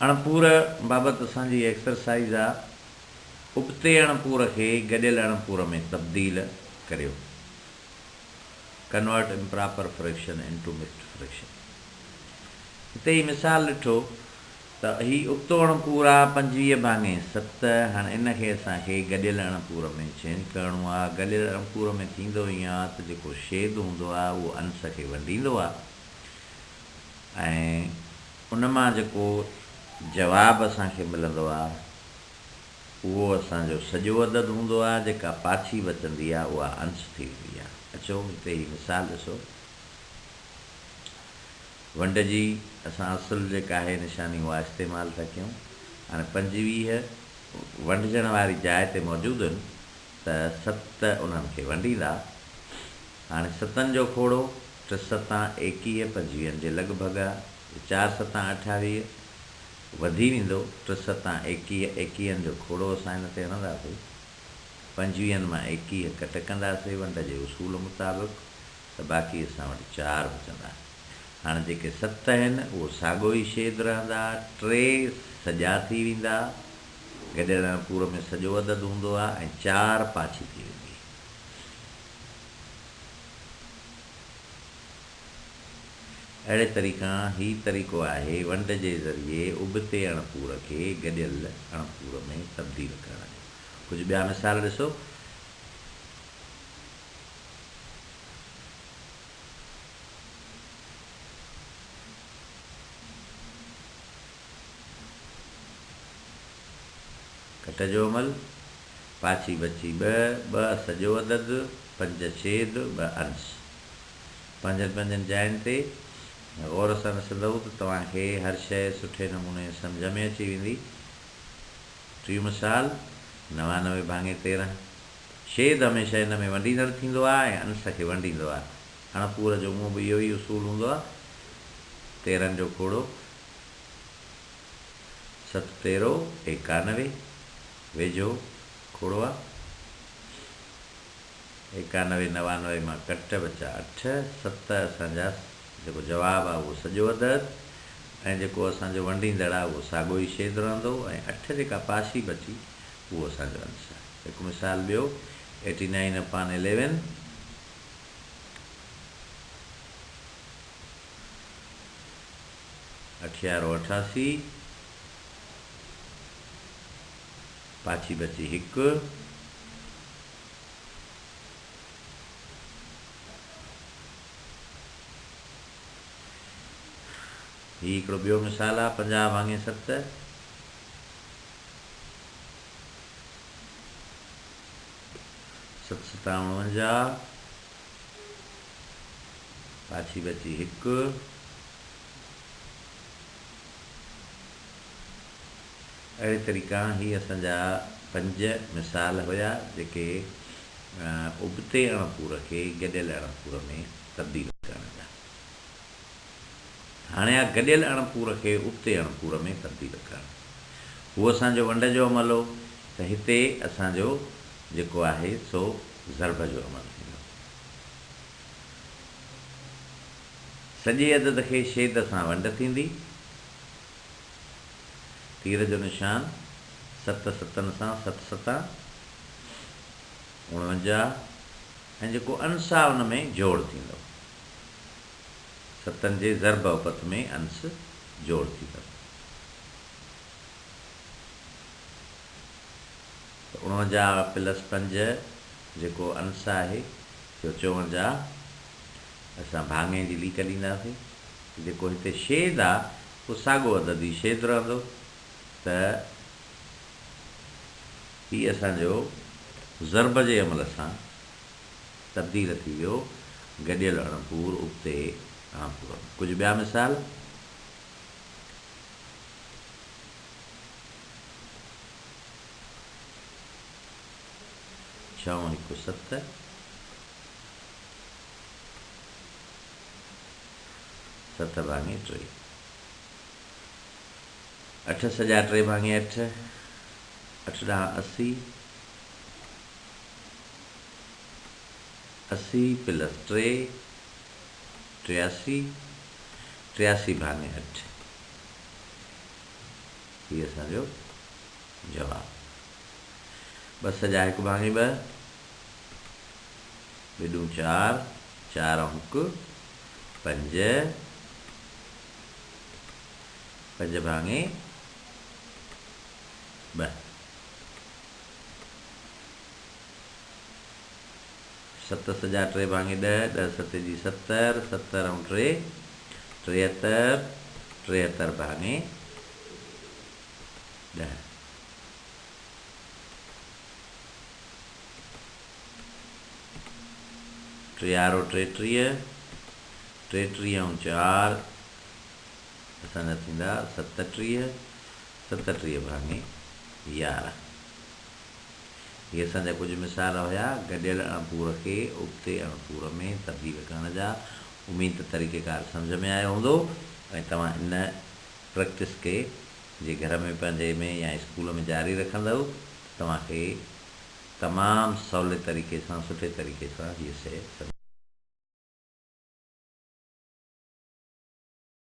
اڻپور بابت اسان جي ايڪسرسائيز آ ابتي اڻپور کي گڏيل اڻپور ۾ تبديل ڪريو، Convert Improper Fraction into Mixed Fraction. هتي هي مثال ڏٺو ته هي ابتو اڻپور آ 25 ڀاڱي 7، هاڻ ان کي اسان کي گڏيل اڻپور ۾ چينج ڪرڻو آ. گڏيل اڻپور ۾ ٿيندو ائين آ ته جيڪو شيد هوندو آ اهو انس کي ونڊيندو آ ۽ ان مان جيڪو جواب اسان کي ملندو آ اهو اسان جو سڄو عدد هوندو آ، جيڪا پاڇي بچندي آ اها انس ٿي ويندي آ. اچو هتي هي مثال ڏسو. ونڊ جي اسان اصل جيڪا آهي نشاني اها استعمال ٿا ڪيون. هاڻي 25 ونڊجڻ واري جاء تي موجود هن ته 7 انهن کي ونڊيندا. هاڻي ستن جو کوڙو ٽي ستان 21 پنجويهن جي لڳ ڀڳ آ، چار ستان 28 وڌي ويندو، ٽي ستان 21، ايڪيهن جو کوڙو اسان هن تي هڻنداسين، پنجويهن مان 21 ڪٽ ڪنداسين ونڊ جي اصول مطابق ته باقي اسان وٽ چار بچندا. هاڻي جيڪي 7 آهن اهو ساڳو ئي شيد رهندا، ٽي سڄا ٿي ويندا، گڏيل اڻپور ۾ سڄو عدد هوندو آ ۽ چار پاڇي ٿي ويندي. اهڙي طريقان هي طريقو آهي ونڊ جي ذريعي ابتي اڻپور کي گڏيل اڻپور ۾ تبديل ڪرڻ جو. ڪجهه ٻيا مثال ڏسو. ڪٽ جو عمل، پاڇي بچي ٻه، ٻه سڄو عدد، پنج ڇيد، ٻه انش. پنهنجن پنهنجن جاين تي غور سان ڏسندؤ ته توهان کي هر شيء سٺي نموني سمجهه ۾ اچي ويندي. ٽيون مثال، 99 ڀاڱي 13. شيد هميشه ان ۾ ونڊيندڙ ٿيندو آهي ۽ انش کي ونڊيندو آهي. اڻپور جو اونء به اهو ئي اصول هوندو آهي. 13 جو کوڙو ست تيرو 91 ويجهو کوڙو آ. 91 99 مان ڪٽ بچا اٺ، ست اسان جا جيڪو جواب آ اهو سڄو عدد ۽ جيڪو اسان جو ونڊيندڙ آ اهو ساڳو ئي شيد رهندو ۽ اٺ جيڪا پاسي بچي اهو اسان جو انس آ. هڪ مثال ٻيو، ايٽي نائين اپان اليون. اٺيارو 88، پاڇي بچي هڪ. هي هڪڙو ٻيو مثال آ، 50 ڀاڱي 7. ست ستان 49، پاڇي بچي هڪ. اهڙي طريقا هي اسان جا پنج مثال هيا جيڪي ابتي اڻپور کي گڏيل اڻپور ۾ تبديل ڪرڻ جا. هاڻي آ گڏيل اڻپور کي ابتي اڻپور ۾ تبديل ڪرڻ. هو اسان جو ونڊ جو عمل هو ته هتي اسان جو جيڪو آهي سو ضرب جو عمل ٿيندو. سڄي عدد کي شيد سان ونڊ ٿيندي. تير جو نشان ست ستن سان ست ستان 49 ۽ جيڪو انس آ ان ۾ جوڙ ٿيندو. ستن جي ضرب اپت ۾ انس جوڙ ٿيندو. ته 49 پلس پنج جيڪو انس آهي ٿيو 54. اسان ڀاڱي جي ليڪ ڏينداسين ته جيڪو هتي شيد آ اهو ساڳو عدد ئي شيد رهندو ته هي اسان جو ضرب جي عمل سان تبديل ٿي ويو گڏيل اڻپور ابتي اڻپور ۾. ڪجهه ٻيا مثال. ڇهون هڪ ست. ست ڀاڱي ٽي. اٺ سڄا ٽي ڀاڱي اٺ. اٺ ڏهان 80. 80 پلس ٽي 83. 83 ڀاڱي اٺ. هي اسان جو جواب. ٻه سڄا هڪ ڀاڱي ٻه، ٻه چار، چار ۽ هڪ پنج، پنج ڀاڱي ٻه. ست سڄا ٽي ڀاڱي ڏهه، ڏهه ستي جي 70، 70 ۽ ٽي، 73، 73 ڀاڱي 10. ٽيهارو 33، 33 ۽ چار اسان جا ٿيندا 37، 37 ڀاڱي 11. هي اسان جا ڪجهه مثال هيا گڏيل اڻپور کي ابتي اڻپور ۾ تبديل ڪرڻ جا. اميد ته طريقيڪار سمجهه ۾ آيو هوندو ۽ توهان ان پريڪٽس کي جي گهر ۾ پنهنجي ۾ يا اسڪول ۾ جاري رکندؤ ته توهان کي تمام سولي طريقي سان سٺي طريقي سان هيء شيء سمجهه.